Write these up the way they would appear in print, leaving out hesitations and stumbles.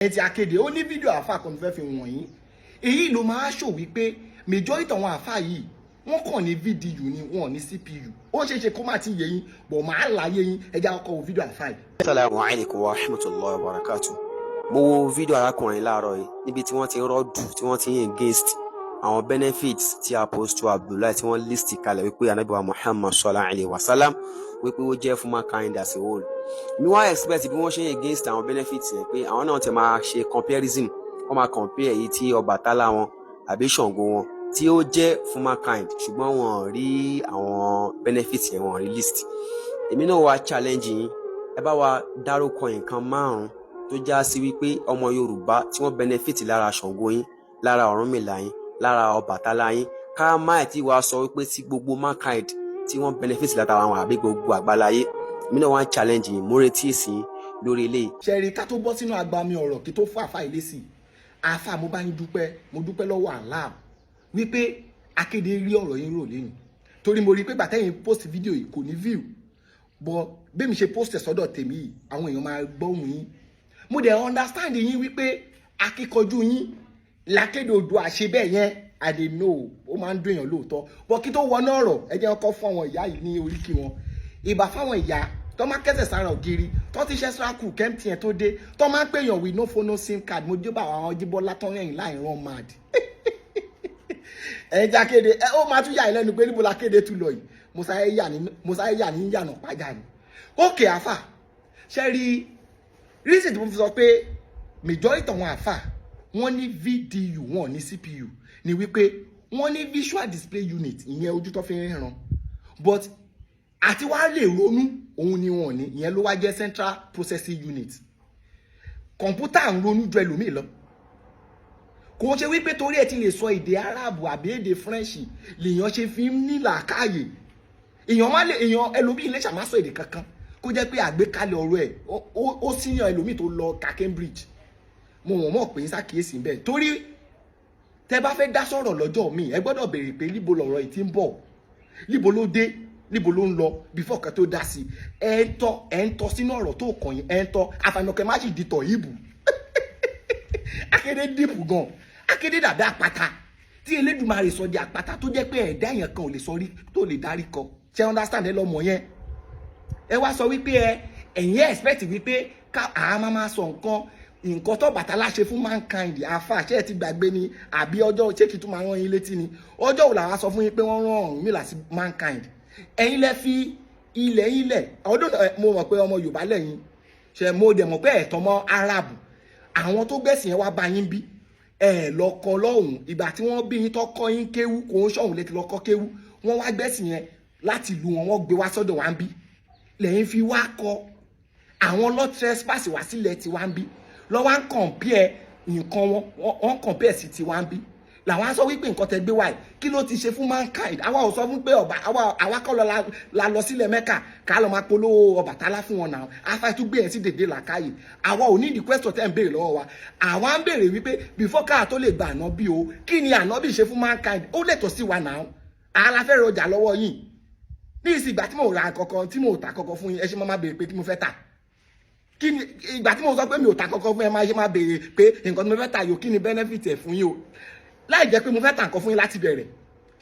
Ẹ ti akéde, ó ní fídíò àáfà kan tó fẹ́ fi wọ̀nyí. Èyí ló máa ṣò wípé majority àwọn àáfà yìí, wọ́n kàn ní VDU ni, wọ́n ní CPU. Ó ṣeé ṣe kó má ti yé yín bọ̀, máa láyé yín. Ẹ jẹ́ àkọ́kọ́ wo fídíò àáfà yìí. Assalamu alaikum wa rahmatullahi wa barakatuh. Mo wo fídíò arákùnrin láàárọ̀ yìí níbi tí wọ́n ti ń rọ́ọ̀dù, tí wọ́n ti ń against àwọn benefits tí Apostle Abdullahi tí wọ́n list kalẹ̀ wípé Ànábì wa Muhammad sallallahu alayhi wa sallam, wípé ó jẹ́ fún mankind as a whole. Mi wá expect bí wọ́n ṣe ń against àwọn benefits yẹn, pé àwọn náà ti máa ṣe comparison, wọ́n máa compare èyí tí Ọbàtálá wọn àbí Ṣàngó wọn tí ó jẹ́ fún mankind, ṣùgbọ́n wọn rí àwọn benefits yẹn, wọn rí list. Èmi náà wá challenge yín, ẹ bá wa dárúkọ nǹkan márùn tó já sí wípé ọmọ Yorùbá tí wọ́n benefit lára Ṣàngó yín, lára Ọ̀rúnmìlà yín, lára Ọbàtálá yín, ká má ẹ̀ tí wàá sọ wípé tí gbogbo mankind tí wọ́n benefit látara wọn àbí gbogbo àgbáláyé. Èmi náà wá ń challenge yín, mo retí èsì yín lórí eléyìí. Ṣẹ̀rí, ká tó bọ́ sínú agbami ọ̀rọ̀, kí tó fún àáfà ilé sí àáfà, mo bá yín dúpẹ́. Mo dúpẹ́ lọ́wọ́ Allah wípé akéde rí ọ̀rọ̀ yín rò lẹ́nu, torí mo rí i pé gbàtẹ́yìn post fídíò yìí, kò ní view bọ́. Bí mi ṣe post ẹ̀ sọ́dọ̀ tèmi yìí, àwọn èèyàn máa gbọ́ ohùn yín. Mo dẹ̀ understand yín wípé akíkanjú yín lákéde odò àṣẹ bẹ́ẹ̀ yẹn. I dey know, ó máa ń dùn èèyàn lóòótọ́ bọ́. Kí tó wọná ọ̀rọ̀, ẹ jẹ́ kọ́kọ́ fún àwọn ìyá yìí ní oríkì wọn. Ìbà fáwọn ìyá tó máa kẹ́sẹ̀ sára ògiri, tó ti ṣe sraku kẹ́mtì yẹn tó dé, tó máa ń pèèyàn with no phone, no SIM card. Mo dé bá àwọn Jíbọ́lá tó rẹ̀yìn láì rán mad. Ẹ jẹ́ akéde ẹ, ó máa tún yà lẹ́nu pé níbo la kéde tún lọ yìí. Mo sáré yà ní yànà pàjá ni. Ókè àfà, ṣe rí reason tí mo fi sọ pé majority àwọn àfà, wọ́n ní VDU, wọ́n ní CPU, ni wípé wọ́n ní visual display unit, ìyẹn ojú tó fi ń ríran, but àti wá lè ronú òun ni wọ́n ní. Ìyẹn ló wá jẹ́ central processing unit. Kọ̀ǹpútà ń ronú ju ẹlòmíì lọ. Kò ń ṣe wípé torí ẹ ti lè sọ èdè Arabu àbí èdè French lèèyàn ṣe fi ń ní làákàyè. Èèyàn má lè, èèyàn ẹlòmíì lè ṣàmá sọ èdè kankan, kó jẹ́ pé àgbékalẹ̀ ọ̀rọ̀ ẹ̀ ó síyàn ẹlòmíì tó lọ ka Cambridge. Mo wọ̀n mọ̀ pé ń ṣàkíyèsí bẹ́ẹ̀, torí tẹ́ bá fẹ́ dá sọ̀rọ̀ lọ́jọ́ míì, ẹ gbọ́dọ̀ béèrè pé níbo lọ̀rọ̀ yìí ti ń bọ̀, níbo ló dé, níbo ló ń lọ, before kan tó dá sí. Ẹ ń tọ́, ẹ ń tọ́ sínú ọ̀rọ̀ tó kàn yín, ẹ ń tọ́ àfàìmọ̀kẹ́ má sì di tọ̀ ìbù. Akéde dìpù gan, akéde dàbí àpáta tí Elédùmarè sọ di àpáta, tó jẹ́ pé ẹ̀dá èèyàn kan ò lè sọ rí tó lè darí kọ. Ṣe understand? Ẹ lọ́mọ yẹn, ẹ wá sọ wípé ẹ ẹ̀yin expect wípé ká àá máa sọ nǹkan tó Bàtálá ṣe fún mankind. Àfa, ṣé ẹ ti gbàgbé ni, àbí ọjọ́ ṣé kí tún máa rán yín létí ni? Ọjọ́ wo làwa sọ fún yín pé wọ́n rán Ọ̀rúnmìlà sí mankind? Ẹ̀yin lẹ fi ilẹ̀ yín lẹ̀ ọdún. Mo mọ̀ pé ọmọ Yorùbá lẹ́yìn ṣe, mo dẹ̀ mọ̀ pé ẹ̀tọ́ mọ́ Arab. Àwọn tó gbẹ̀sìn yẹn wá bá yín bí ẹ lọ kọ lọ́hùn. Ìgbà tí wọ́n bí yín, tó kọ́ yín kéwú, kò ń ṣọ̀hún létí lọ kọ́ kéwú. Wọ́n wá gbẹ̀sìn yẹn láti ìlú wọn, wọ́n gbé wá sọ́dọ̀ wá ń bí, lẹ́yìn fi wá kọ́. Àwọn lọ trespass wá sílẹ̀ tí wá ń bí, lọ́ wá ń compare nǹkan wọn, wọ́n compare sí tiwa ń bí. Làwọn á sọ wípé nǹkan tẹ gbé wáyé, kí ló ti ṣe fún mankind? Àwa ò sọ fún pé ọba àwa kọ́ lọ la lọ sílẹ̀ Mẹ́kà ká lọ máa polówó Ọbàtálá fún wọn náà. Afa tún gbé yẹn sí dèdè làkàyè. Àwa ò ní the question tẹ́ ń béèrè lọ́wọ́ wa. Àwa ń béèrè wípé before káà tó lè gba ànábì o, kí ni ànábì ṣe fún mankind? Ó lẹ̀tọ̀ sí wa náà. Àá fẹ́ rọjà lọ́wọ́ yìí ní ìsìn. Ìgbà tí mo ra kankan, tí mo ta kankan fún yín, ẹ ṣe máa béèrè pé kí mo fẹ́ tà. Kí ni ìgbà tí mo sọ pé mi ò ta kankan fún ẹ, máa ṣe máa béèrè pé nǹkan tí mo fẹ́ tà yóò, kí ni benefit ẹ̀ fún yín o, láì jẹ́ pé mo fẹ́ tà nǹkan fún yín láti bẹ̀rẹ̀?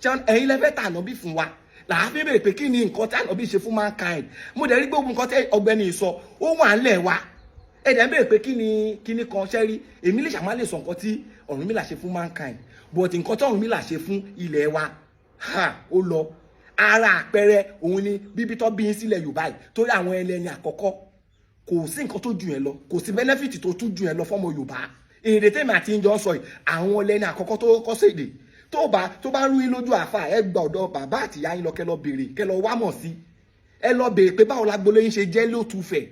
Ṣé ẹ̀yin lẹ fẹ́ tà ànábì fún wa làá fi béèrè pé kí ni nǹkan tí ànábì ṣe fún mankind? Mo dẹ̀ rí gbogbo nǹkan tí ọ̀gbẹ́ni sọ, ó wà ńlẹ̀ wa. Ẹ dẹ̀ ń béèrè pé kí ni kí ni kan ṣẹ́ rí. Èmi lè ṣàmá lè sọ nǹkan tí Ọ̀rúnmìlà ṣe fún mankind, but nǹkan tí Ọ̀rúnmìlà ṣe fún ilẹ̀ wa, ha, ó lọ. Ara àpẹẹrẹ òun ni bíbí tó bí yín sílẹ̀ Yorùbá yìí, torí àwọn ẹlẹ́ni àkọ́kọ́. Kò sí nǹkan tó jù yẹn lọ, kò sí benefit tó tún jù yẹn lọ fọ́mọ Yorùbá. Èrè tèmi àti ìjọ sọ yìí, àwọn ẹlẹ́ni àkọ́kọ́ tó kọ́ sédè, tó bá rú yín lójú, àáfà, ẹ gba ọ̀dọ̀ bàbá àtìyá yín lọ, kẹ́ lọ béèrè, kẹ́ lọ wá mọ̀ sí. Ẹ lọ béèrè pé báwo lágbolé yín ṣe jẹ́ lótùfẹ̀.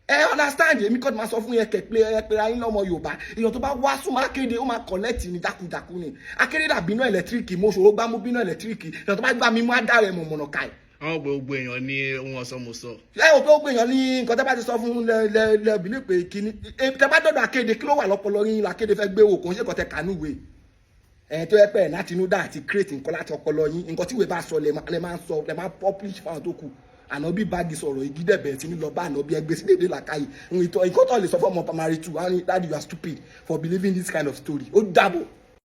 Ẹ understand? Èmi kọ́ ti máa sọ fún yẹn kẹ̀ pé ẹ pera yín lọ́mọ Yorùbá. Èèyàn tó bá wá súnmọ́ akéde, ó máa collect ní jákujàku ni. Akéde dàbí iná ẹ̀lẹ́tíríkì. Mo ṣòro gbámú bínú ẹ̀lẹ́tíríkì. Èèyàn tó bá gbá mi mú, á dá rẹ̀ mọ̀mọ̀nà káì. Àwọn gbogbo èèyàn ní ohun ọ̀sán mo sọ. Ẹ ò pé ó gbèyàn ní nǹkan tẹ́ bá ti sọ fún lẹ lẹ lẹ bìlí pé kíní tẹ́ bá dọ̀dọ̀ akéde, kí ló wà lọ́pọlọ yín làkéde fẹ́ gbé wò? Kò ń ṣe kọ́ tẹ kànú ìwé ẹ̀ tó yẹ pé ẹ̀ láti inú dá àti create nǹkan láti ọpọlọ yín. Nǹkan tí ìwé bá sọ lẹ máa ń sọ, lẹ máa publish fáwọn tó kù. Ànábì báàgì sọ̀rọ̀, igi dẹ̀bẹ̀ tí ní lọ bá ànábì ẹgbẹ́ sí dédé làkàyè. Ìkọ́tọ̀ lè sọ fún ọmọ primary two, wọ́n ní, "Daddy, you are stupid for believing this kind of story." Ó dàbọ̀.